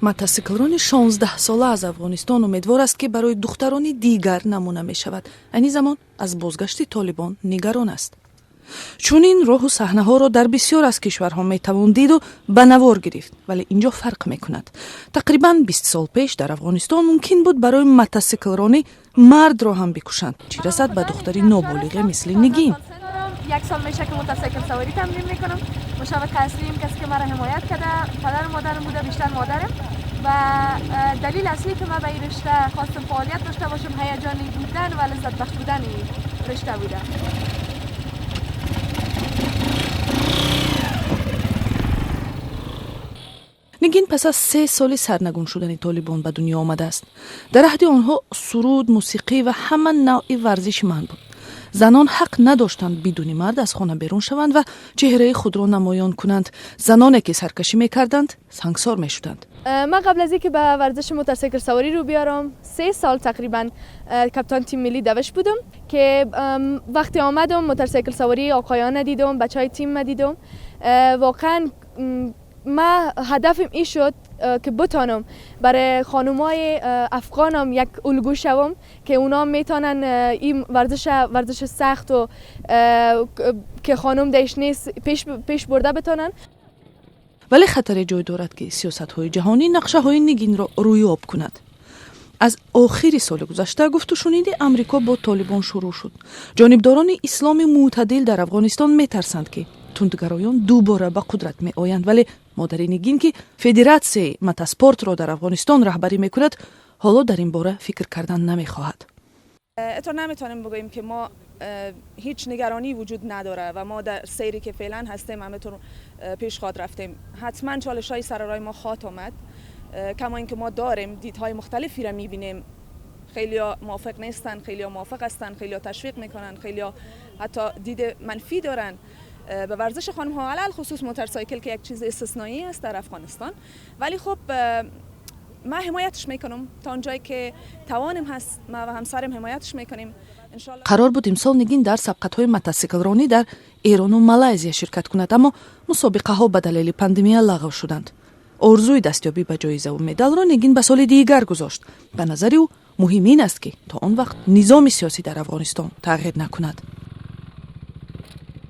Мотосиклрони 16-сола аз Афғонистон умедвор аст, ки барои духтарони дигар намуна мешавад. Айни замон аз бозгашти Толибон нигарон аст. Чунин роҳу саҳнаҳоро дар бисёр аз кишварҳо метавон диду ба навор гирифт, вале ин ҷо фарқ мекунад. Тақрибан 20 сол пеш дар Афғонистон мумкин буд барои мотосиклронӣ мардро ҳам бикушанд, чӣ расад ба духтари ноболиғе мисли Нигин. یک سال میشه که موتورسیکل سواری تمرین میکنم. مشوق اصلیم، کسی که مرا حمایت کرده، پدر و مادرم بوده، بیشتر مادرم. و دلیل اصلی که من به این رشته خواستم فعالیت داشته باشم، هیجانی بودن و لذت بخش بودن این رشته بوده. Нигин пас аз 3 соли сарнагун шудани Толибон ба дунё омадааст. Дар аҳди онҳо суруд, мусиқӣ ва ҳама навъи варзиши манъ буд. Занон ҳақ надоштанд бидуни мард аз хона берун шаванд ва чеҳраи худро намоён кунанд. Заноне ки саркашӣ мекарданд, сангсор мешуданд. من قبل از اینکه به ورزش موتورسیکل سواری رو بیارم، 3 سال تقریبا کپتان تیم ملی دوش بودم که وقتی آمدم موتورسیکل سواری آقایان دیدم، بچه های تیم دیدم، واقعا ما هدفم این شد که بتانم برای خانمای افغانم یک الگو شوم که اونا میتونن این ورزش، ورزش سخت و که خانم دیش نیست، پیش برده بتونن. Вале хатаре ҷой дорад, ки сиёсатҳои ҷаҳонӣ нақшаҳои Нигинро рӯи об кунад. Аз охири соли гузашта гуфтушуниди Амрико бо Толибон шурӯъ шуд. Ҷонибдорони исломи мӯътадил дар Афғонистон метарсанд, ки тундгароён дубора ба қудрат меоянд. Вале модари Нигин, ки федератсияи мотоспортро дар Афғонистон раҳбарӣ мекунад, ҳоло дар ин бора фикр кардан намехоҳад. اتو نمیتونیم بگوییم که ما هیچ نگرانی وجود نداره و ما در سیری که فعلا هستیم همه پیش خواد رفتیم. حتما چالش های سر راه ما خواهد آمد، کما اینکه ما داریم دیدهای مختلفی را میبینیم. خیلی موافق نیستن، خیلی موافق هستن، خیلی تشویق میکنن، خیلی حتی دید منفی دارن به ورزش خانم ها، علی الخصوص موتورسایکل که یک چیز استثنایی است در افغانستان. ولی خب من حمایتش میکنم تا اونجایی که توانم هست. ما و همسرم حمایتش میکنیم. Қарор буд имсол Нигин дар сабқатҳои мотосиклронӣ дар Эрону Малайзия ширкат кунад, аммо мусобиқаҳо ба далели пандемия лағв шуданд. Орзуи дастёбӣ ба ҷоизаву медалро Нигин ба соли дигар гузошт. Ба назари ӯ, муҳим ин аст, ки то он вақт низоми сиёсӣ дар Афғонистон тағйир накунад.